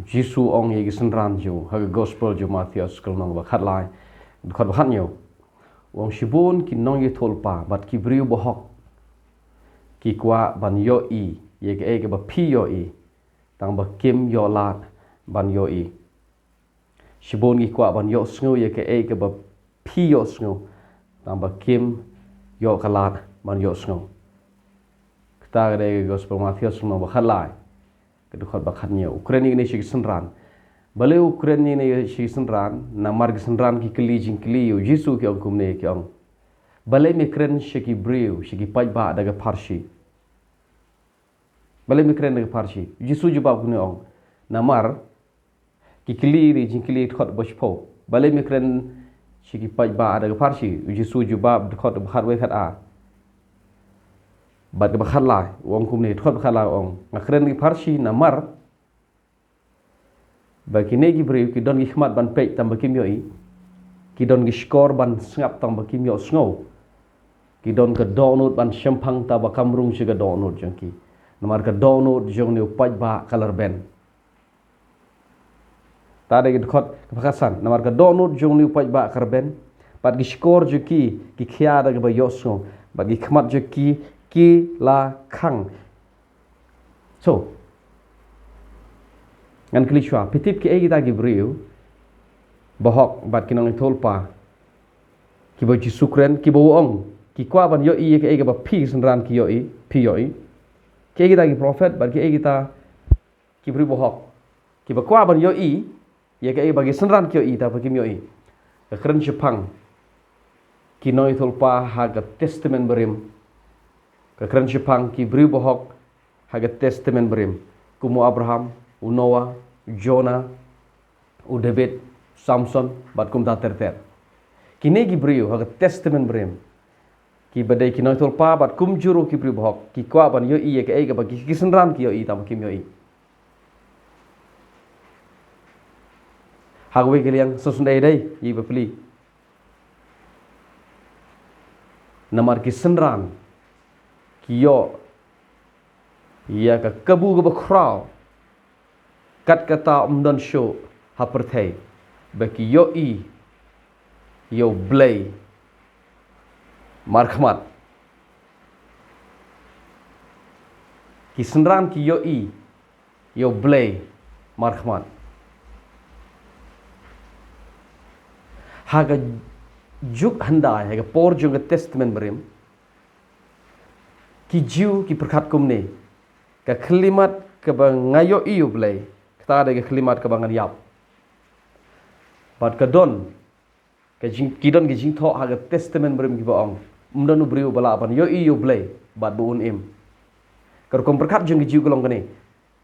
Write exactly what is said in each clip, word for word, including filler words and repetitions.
Jisu u ong ïa ki synran jong u ha ka gospel jong u Mathaios ka lynnong ba khatlai, dkhot ba khathynñiew. U ong, shibun ki nongïathuhlypa bad ki briew bahok ki kwah ban ïohi ïa kaei kaba phi ïohi, tang ba kim ïoh lad ban ïohi. Shibun ki kwah ban ïohsngew ïa kaei kaba phi ïohsngew, tang ba kim ïoh ka lad ban ïohsngew. Kata ka dei ka gospel Mathaios lynnong ba khatlai, ka dkhot ba khathynñiew. U kren ïa kine sha ki synran. Balei u kren ïa kine sha ki synran? Namar ki synran ki kylli jingkylli ïa u Jisu, ki ong kumne, ki ong, balei me kren sha ki briew, sha ki paidbah da ka pharshi? Balei me kren da ka pharshi? U Jisu u jubab kumne, u ong, namar ki kylli ïa kine jingkylli, dkhot ba shiphew. Balei me kren sha ki paidbah da ka pharshi? U Jisu u jubab, dkhot ba khatwei, khatar bad kaba khatlai, u ong kumne, dkhot ba khatlai u ong, nga kren da ki pharshi namar ba kine ki briew ki don ki khmat ban peit tang ba kim ïohi, ki don ki shkor ban sngap tang ba kim ïohsngew, ki don ka dohnud ban shemphang tang ba kam rung sha ka dohnud jong ki. Namar ka dohnud jong une u paidbah ka la rben. Ta dei ka dkhot kaba khatsan, namar ka dohnud jong une u paidbah ka rben, bad ki shkor jong ki ki khia da kaba ïohsngew, bad ki khmat jong ki ki la khang. So, ngan kylli shuwa, phi tip kiei kita ki briew bahok bad ki nongïathuhlypa kiba u Jisu u kren, kiba u ong ki kwah ban ïohi ïa kaei kaba phi ki synran ki ïohi, phi ïohi? Kiei kita ki prophet bad kiei kita ki briew bahok kiba kwah ban ïohi ïa kaei ba ki synran ki ïohi, tang ba kim ïohi? Ka kren shaphang ki nongïathuhlypa ha ka Testament Barim. Ka kren shaphang ki briew bahok ha ka Testament Barim, kum u Abraham, u Noah, u Jonah, u David, Samson, bad kumta ter ter. Kine ki briew ha ka Testament Barim, kiba dei ki nongïathuhlypa bad kumjuh ruh ki briew bahok, ki kwah ban ïohi ïa kaei kaba ki, ki synran ki ïohi, tang ba kim ïohi. Ha kawei ka liang, sa sngewdei dei ïa i bapli. Namar ki synran ki ïoh ïa ka kabu kaba khraw, kat kata ym don shuh ha pyrthei ba ki ïohi ïa u Blei markhmat. Ki synran ki ïohi ïa u Blei markhmat. Ha ka juk hyndai, ha ka por jong ka Testament Barim, ki Jiw ki pyrkhat kumne, ka khyllipmat kaba nga ïohi ïa u Blei, kata dei ka khyllipmat kaba ngan ïap. Bad ka don ka jing, ki don ki jingthoh ha ka Testament Barim kiba ong, ym don u briew uba lah ban ïohi ïa u Blei bad ba un im. Ka rukom pyrkhat jong ki Jiw ka long kane,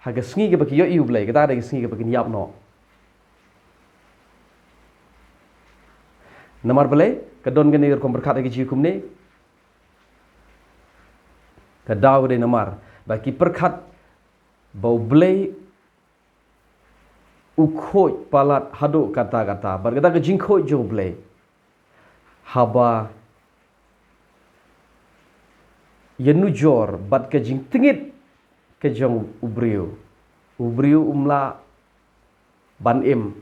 ha ka sngi kaba ki ïohi ïa u Blei, kata dei ka sngi kaba kin ïap noh. Namar balei ka don kane ka rukom pyrkhat ha ki Jiw kumne? Ka daw ka dei namar ba ki pyrkhat ba u Blei u khuid palat haduh katta katta, bad kata ka jingkhuid jong u Blei, haba ïanujor bad ka jingtngit ka jong u briew, u briew um lah ban im.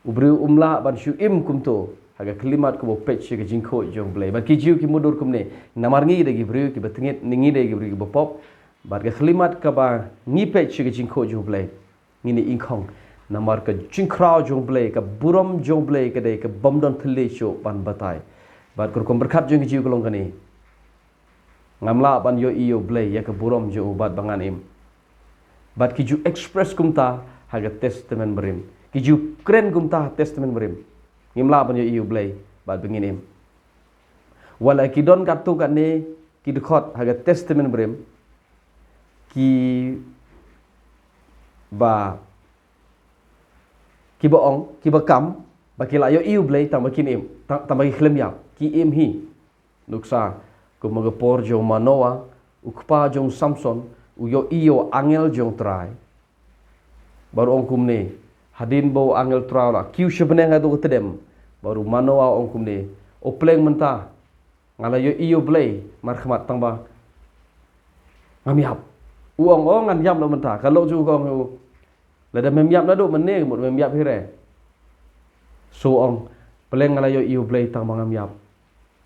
U briew um lah ban shu im kumto. Ha ka khyllipmat kaba peit sha ka jingkhuid jong u Blei. Bad ki Jiw ki mutdur kumne, namar ngi dei ki briew kiba tngit, ngi dei ki briew kiba pop. Bad ka khyllipmat kaba ngi peit sha ka jingkhuid jong u Blei, ngin ïa ingkhong. Namar ka jingkhraw jong u Blei, ka burom jong u Blei ka dei kaba ym don thylliej shuh ban batai. Bad ka rukom pyrkhat jong ki Jiw ka long kane, ngam lah ban ïohi ïa u Blei ïa ka burom jong u bad ba ngan im. Bad ki ju express kumta ha ka Testament Barim. Ki ju kren kumta ha Testament Barim. Ngim lah ban ïohi ïa u Blei bad ba ngin im. Wat la ki don katto katne ki dkhot ha ka Testament Barim, ki ba, kiba ong, kiba kam ba ki lah ïohi ïa u Blei, tang ba kin im, tang, tang ba ki khlem ïap, ki im hi. Nuksa, kum ha ka por jong u Manoah, u kpa jong u Samson u ïohi ïa u angel jong u Trai. Bad u ong kumne, hadien ba u angel u Trai u la kiew sha bneng haduh ka tdem, bad u Manoah u ong kumne, o pleng mynta nga la ïohi ïa u Blei markhmat, tang ba ngam ïap. U ong, o ngan ïap noh mynta. Ka lok jong u ka ong, Lada mem ïap naduh mynne, mut mem ïap hi re. So ong, balei nga la ïohi ïa U Blei tang ba ngam ïap?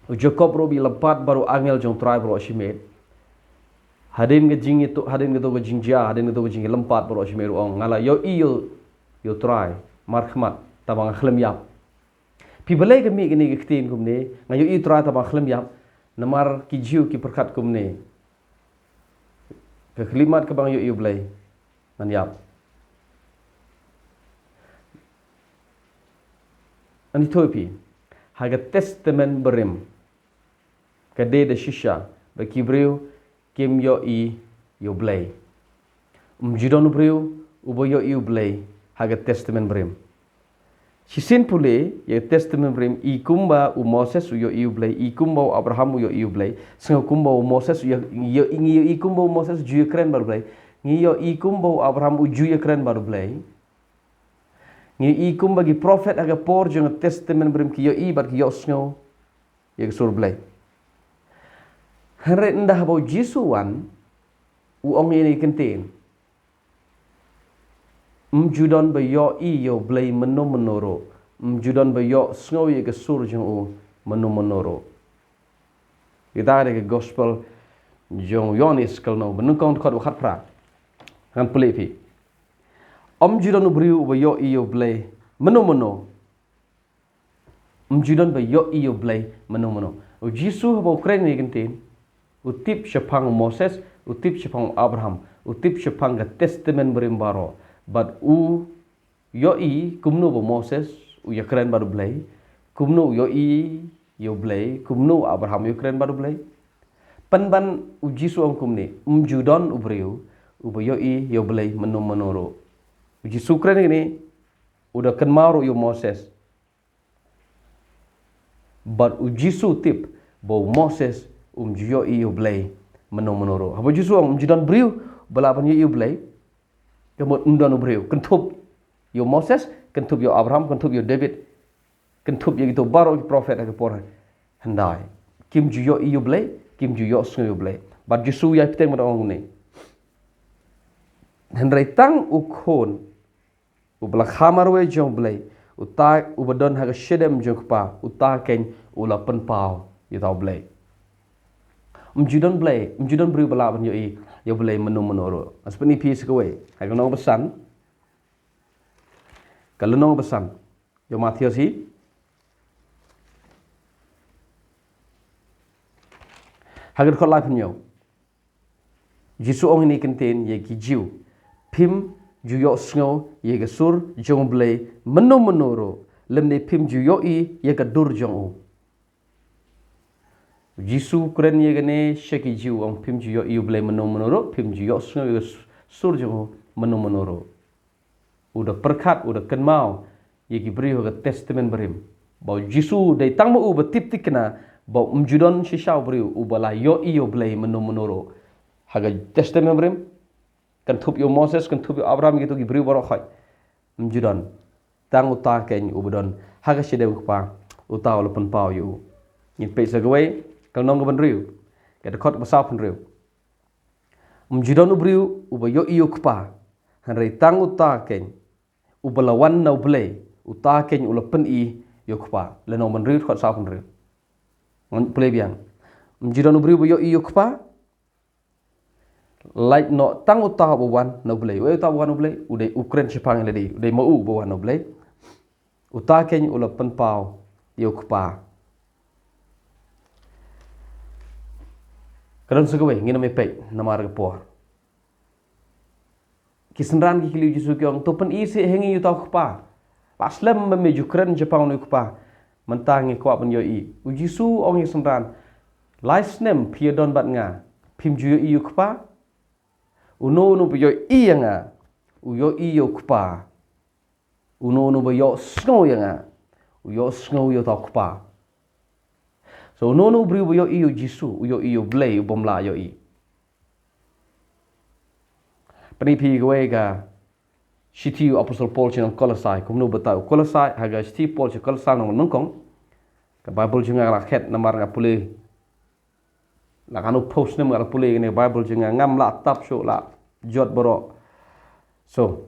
U Jakob ruh ba i lympat bad u angel jong U Trai baroh shimet. Hadien ka jingïathuh, hadien kato ka jingjia, hadien kato ka jinglympat baroh shimet ruh ong, nga la ïohi ïa U Trai markhmat tang ba nga khlem ïap. Phi, balei ka mih kane ka ktien kumne, nga ïohi U Trai tang ba nga khlem ïap? Namar ki Jiw ki pyrkhat kumne, ka khyllipmat kaba nga ïohi U Blei, ngan ïap. Ani thoi phi, ha ka Testament Barim, ka dei da shisha ba ki briew kim ïohi ïa U Blei. Ym ju don u briew uba ïohi U Blei ha ka Testament Barim. Shisien pule ïa ka Testament Barim, i kumba u Moses u ïohi U Blei, i kumba u Abraham u ïohi U Blei. Sngewbha kumba u Moses u ïohi, ïohi, ngi ïohi kumba u Moses u ju ïakren bad U Blei. Ngi ïohi kumba u Abraham u ju ïakren bad U Blei. Ngi ïohi kumba ki prophet ha ka por jong ka Testament Barim ki ïohi bad ki ïohsngew ïa ka sur Blei. Hynrei ynda haba u Jisu u wan, u ong ïa kane ka ktien, ym ju don ba ïohi ïa U Blei mynno mynno ruh. Ym ju don ba ïohsngew ïa ka sur jong u mynno mynno ruh. Kita ka dei ka gospel jong u Ïoannis ka lynnong ba nyngkong, dkhot ba khatphra. Ngan pule phi. Ym ju don u briew uba ïohi ïa U Blei mynno mynno. Ym ju don ba ïohi ïa U Blei mynno mynno. U Jisu haba u kren ïa kane ka ktien, u tip shaphang u Moses, u tip shaphang u Abraham, u tip shaphang ka Testament Barim baroh. Bad u ïohi kumno ba u Moses u ïakren bad U Blei, kumno u ïohi ïa U Blei, kumno u Abraham u ïakren bad U Blei. Pynban u Jisu u ong kumne, ym ju don u briew uba ïohi ïa U Blei mynno mynno ruh. U Jisu u kren ïa kane, u da kynmaw ruh ïa u Moses. Bad u Jisu u tip ba u Moses um ju ïohi ïa U Blei mynno mynno ruh. Haba u Jisu u ong ym ju don briew ba lah ban ïohi ïa U Blei, ka mut ym don u briew. Kynthup ïa u Moses, kynthup ïa u Abraham, kynthup ïa u David, kynthup ïa kito baroh ki prophet ha ka por hyndai. Kim ju ïohi ïa U Blei, kim ju ïohsngew ïa U Blei. Bad u Jisu u ïai bteng bad u ong kumne, hynrei tang u Khun uba la kha marwei jong U Blei, uta uba don ha ka shadem jong U Kpa, uta keiñ u la pynpaw ïa uta U Blei. Ym ju don Blei, ym ju don briew ba lah ban ïohi ïa U Blei mynno mynno ruh. Ngan sa pyni phi sa kawei. Ha ka lynnong ba san. Ka lynnong ba san jong u Mathaios hi, ha ka dkhot laiphew hynñiew. Jisu u ong ïa kane ka ktien ïa ki Jiw, phim ju ïohsngew ïa ka sur jong U Blei mynno mynno ruh, lymne phim ju ïohi ïa ka dur jong u. Jisu u kren ïa kane sha ki Jiw, u ong phim ju ïohi ïa U Blei mynno mynno ruh, phim ju ïohsngew ïa ka sur jong u mynno mynno ruh. U da pyrkhat, u da kynmaw ïa ki briew ha ka Testament Barim, ba u Jisu dei tang ma u ba tip thikna ba ym ju don shisha u briew uba la ïohi ïa U Blei mynno mynno ruh. Ha ka Testament Barim, kynthup ïa u Moses, kynthup ïa u Abraham, kito ki briew baroh khoit, ym ju don. Tang uta keiñ uba don ha ka shadem U Kpa, uta u la pynpaw ïa u. Ngin peit sa kawei, ka lynnong kaba hynriew, ka dkhot kaba sawphew hynriew. Ym ju don u briew uba ïohi ïa U Kpa, hynrei tang uta keiñ uba la wan na U Blei, uta keiñ u la pyni ïa U Kpa. Lynnong ba hynriew, dkhot sawphew hynriew. Ngan pule biang. Ym ju don u briew uba ïohi ïa U Kpa, lait noh tang uta uba wan na U Blei. Uei uta uba wan na U Blei? U dei, u kren shaphang ïa lade, u dei ma u uba wan na U Blei. Uta keiñ u la pynpaw ïa U Kpa. Ka don sa kawei, ngin ym ïa peit namar ka por. Ki synran ki kylli u Jisu ki ong, to pyni seh ha ngi ïa uta U Kpa. Lah slem ba me ju kren shaphang une U Kpa, mynta ngi kwah ban ïohi. U Jisu u ong ïa ki synran, lai snem phi ïa don bad nga, phim ju ïohi ïa U Kpa? Uno uno ba ïohi ïa nga, u ïohi ïa U Kpa. Uno uno ba ïohsngew ïa nga, u ïohsngew ïa uta U Kpa. So uno uno u briew ba ïohi ïa u Jisu, u ïohi ïa U Blei ubym lah ïohi. Pyni phi kawei ka shithi u Apostol Paul sha ki nong Kolosai, kumno ba uta u Kolosai, ha ka shithi Paul sha Kolosai nong nyngkong. Ka Baibl jong nga la khet namar nga pule. La katno phew snem nga la pule kane ka Baibl jong nga, ngam lah tap shuh, la jot baroh. So,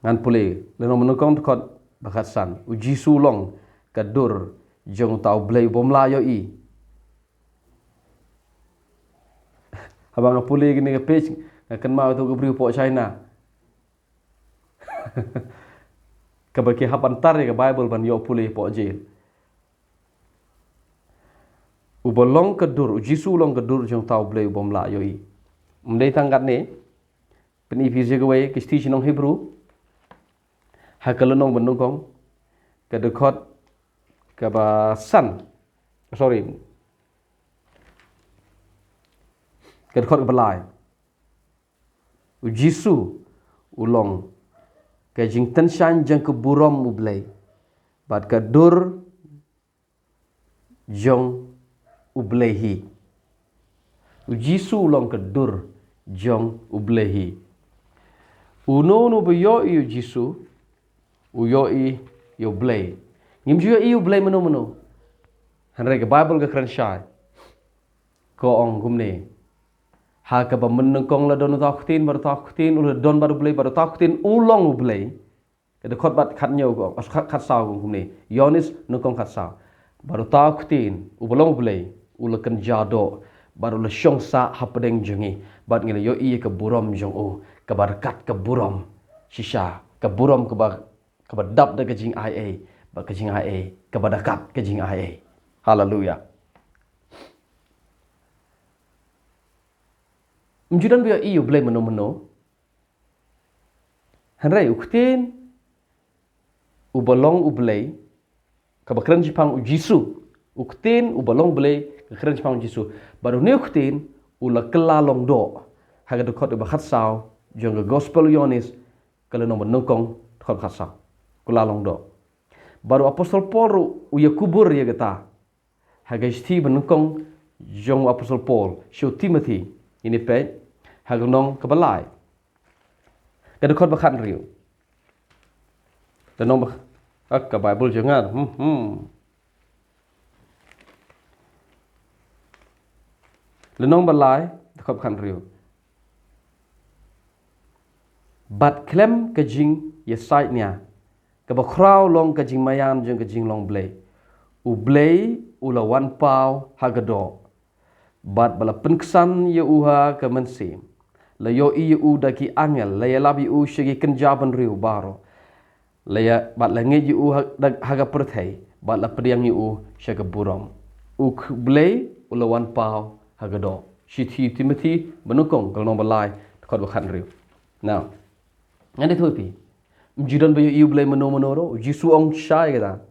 Ngan pule, lynnong ba nyngkong dkhot ba khatsan. U Jisu u long ka dur jong uta U Blei u bym lah ïohi. Haba nga pule kane ka page, nga kynmaw ïa uto u briew hapoh China. Kaba ki hap ban tar ïa ka Bible ban ïoh pule hapoh jail. Uba long ka dur, u Jisu u long ka dur jong uta U Blei u bym lah ïohi. Ym dei tang katne, pyni phi ïa kawei ka shithi sha ki nong Hebru, ha ka lynnong ba nyngkong, ka dkhot kaba san, sorry, ka dkhot kaba lai. U Jisu u long ka jingtyngshaiñ jong ka burom U Blei, bad ka dur jong U Blei hi. U Jisu u long ka dur jong U Blei hi. Uno uno ba ïohi ïa u Jisu, u ïohi ïa U Blei. Ngim ju ïohi ïa U Blei mano mano. Hynrei ka Bible ka kren shai, ka ong kumne. Ha kaba mynnyngkong la don uta u Ktien, bad uta u Ktien u la don bad U Blei, bad uta u Ktien u long U Blei. Ka dkhot ba khathynñiew ka ong, khat, khatsaw ka ong kumne. Ïoannis nyngkong khatsaw. Bad uta u Ktien uba long U Blei u la kynja doh, bad u la shong sah hapdeng jong ngi, bad ngi la ïohi ïa ka burom jong u, kaba ryngkat ka burom shisha, ka burom kaba, kaba dap da ka jingaiei, bad ka jingaiei kaba da kat ka jingaiei. Haleluya. Ym ju don ba ïohi ïa U Blei mano mano. Hynrei u Ktien uba long U Blei, kaba kren shaphang u Jisu. U Ktien uba long U Blei ka kren shaphang u Jisu. Bad une u Ktien u la kylla long doh. Ha ka dkhot ba khatsaw jong ka Gospel u Ïoannis, ka lynnong ba nyngkong, dkhot ba khatsaw. Kylla long doh. Bad u Apostol Paul ruh u ïakubur ïa kata ha ka shithi ba nyngkong jong u Apostol Paul sha u Timothi. Ngin ïa peit ha ka lynnong kaba lai, ka dkhot ba khathynriew. Lynnong ba, ah, ka Bible jong nga. Hmm, hmm. Lynnong ba lai, dkhot ba khathynriew. Bad khlem ka jingïasaid nia, kaba khraw long ka jingmaïan jong ka jinglong Blei, U Blei u la wan paw ha ka doh. Bad ba la pynksan ïa u ha ka mynsiem, la ïohi ïa u da ki angel, la ïalap ïa u sha ki kynja bynriew baroh, la ïa, bad la ngeit ïa u ha, da, ha ka pyrthei, bad la pdiang ïa u sha ka burom. U Blei u la wan paw ha ka doh. Shithi Timothi ba nyngkong, ka lynnong ba lai, dkhot ba khathynriew. Now, ngan ïathuh ïa phi, ym ju don ba ïohi ïa U Blei mano mano ruh. U Jisu u ong shai kata.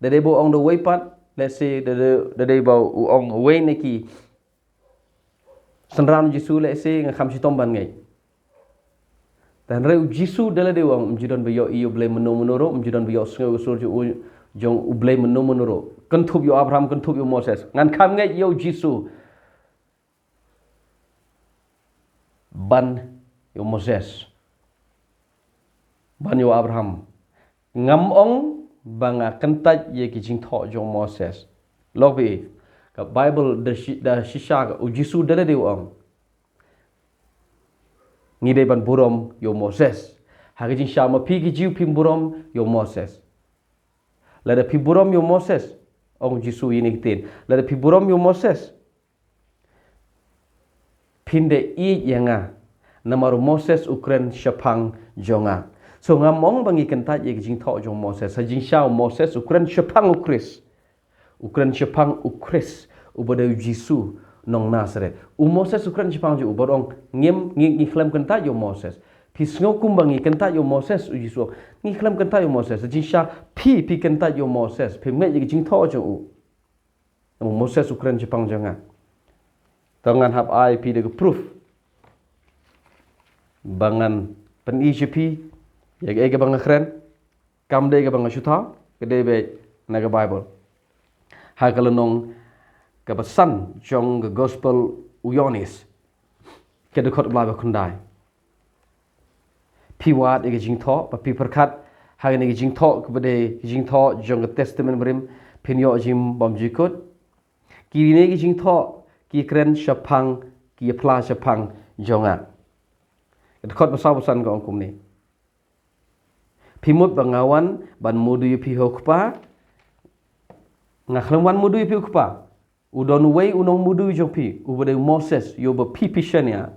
Da dei ba u ong da uwei pat, let's say, da dei, da dei ba u ong uwei na ki synran u Jisu, let's say, nga kham shitom ban ngeit. Hynrei u Jisu da lade u ong, ym ju don ba ïohi ïa U Blei mano mano ruh, ym ju don ba ïohsngew ïa ka sur jong U, jong U Blei mano mano ruh. Kynthup ïa u Abraham, kynthup ïa u Moses. Ngan kham ngeit ïa u Jisu ban ïa u Moses, ban ïa u Abraham. Ngam ong ba nga kyntait ïa ki jingthoh jong u Moses. Lok phi, ka Bible da shi-, da shisha ka, u Jisu da lade u ong, ngi dei ban burom ïa u Moses. Ha ka jingshisha ma phi ki Jiw phim burom ïa u Moses. Lada phi burom ïa u Moses, ong u Jisu ïa kine ki ktien. Lada phi burom ïa u Moses, phin da ïeit ïa nga, namar u Moses u kren shaphang jong nga. So ngam ong ba ngi kyntait ïa ki jingthoh jong u Moses. Ha jingshisha u Moses u kren shaphang u Khrist. U kren shaphang u Khrist, uba dei u Jisu nong Nasaret. U Moses u kren shaphang jong u, bad u ong, ngim, ngi, ngi khlem kyntait ïa u Moses. Phi sngew kumba ngi kyntait ïa u Moses, u Jisu u ong, ngi khlem kyntait ïa u Moses. Ha jingshisha phi, phi kyntait ïa u Moses, phim ngeit ïa ki jingthoh jong u. Namar u Moses u kren shaphang jong nga. To ngan hap ai phi da ka proof ba ngan pyni sha phi ïa kaei kaba nga kren. Kam dei kaba nga shu thaw, ka dei beit na ka Bible. Ha ka lynnong kaba san jong ka Gospel u Ïoannis, ka dkhot ba lai ba khyndai. Phi wad ïa ka jingthoh, ba phi pyrkhat ha kane ka jingthoh, kaba dei ka jingthoh jong ka Testament Barim, phin ïoh jingim bymjukut. Kine ki jingthoh ki kren shaphang, ki ïa phla shaphang jong nga. Ka dkhot ba saw ba san ka ong kumne. Phi mut ba nga wan ban mudui ïa phi ha u Kpa? Nga khlem wan mudui ïa phi ha u Kpa. U don uwei u nongmudui jong phi, uba dei u Moses, ïa uba phi phi shaniah.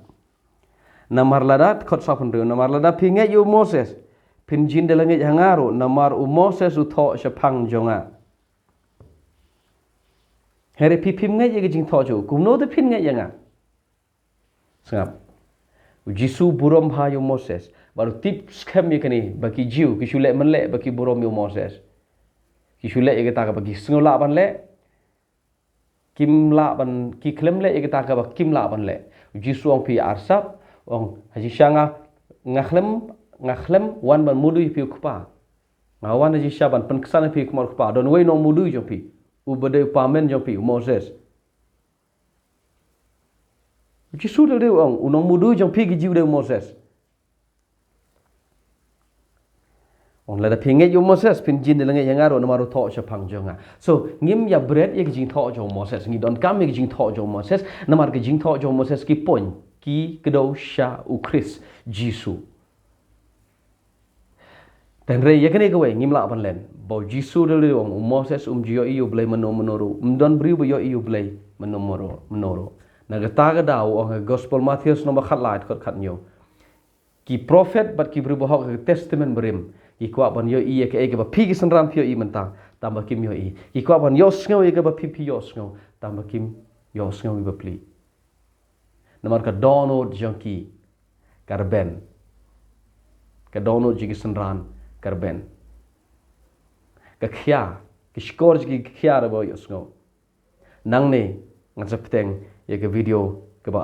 Namar lada, kot sa pynriew, namar lada phi ngeit ïa u Moses, phin jin da la ngeit ha nga ruh, namar u Moses u thoh shaphang jong nga. Hynrei phi phim ngeit ïa ka jingthoh jong u, kumno te phin ngeit ïa nga? Sngap. U Jisu burom bha ïa u Moses. Bad u tip skhem ïa kane ba ki Jiw ki shu leh mynleh ba ki burom ïa u Moses. Ki shu leh ïa kata kaba ki sngew lah ban leh. Kim lah ban, ki khlem leh ïa kata kaba kim lah ban leh. U Jisu ong phi arsap, ong ha jingshisha nga, nga khlem, nga khlem wan ban mudui ïa phi u Kpa. Nga wan ha jingshisha ban pynksan ïa phi u Kpa, don uwei u nongmudui jong phi, uba dei u pamen jong phi u Moses. U Jisu da u dei u ong, u nongmudui jong phi ki Jiw u dei u Moses. Ong lada phi ngeit ïa u Moses, phin jin da la ngeit ïa nga ruh namar u thoh shaphang jong nga. So, ngim ïa bret ïa ka jingthoh jong u Moses, ngi donkam ïa ka jingthoh jong u Moses, namar ka jingthoh jong u Moses ki point, ki kdew sha u Khrist Jisu. Hynrei ïa kane kawei ngim lah ban len. Ba u Jisu da u dei u ong, u Moses um ju ïohi ïa u Blei mynno mynno ruh. Um don briew ba ïohi ïa u Blei mynno mynno ruh. Na kata ka daw u ong ha gospel Mathaios nombar khatlai kot khathynñiew. Ki prophet bad ki briew bahok ha ka testament barim, ki kwah ban ïohi ïa kaei kaba phi ki synran phi ïohi mynta, tangba kim ïohi. Ki kwah ban ïohsngew ïa kaba phi phi ïohsngew, tangba kim ïohsngew ïa ba pli. Namar ka dohnud jong ki ka rben. Ka dohnud jong ki synran ka rben. Ka khia, ki shkor jong ki ka khia ruh ba ïohsngew. Nangne ngan sa bteng ïa ka video kaba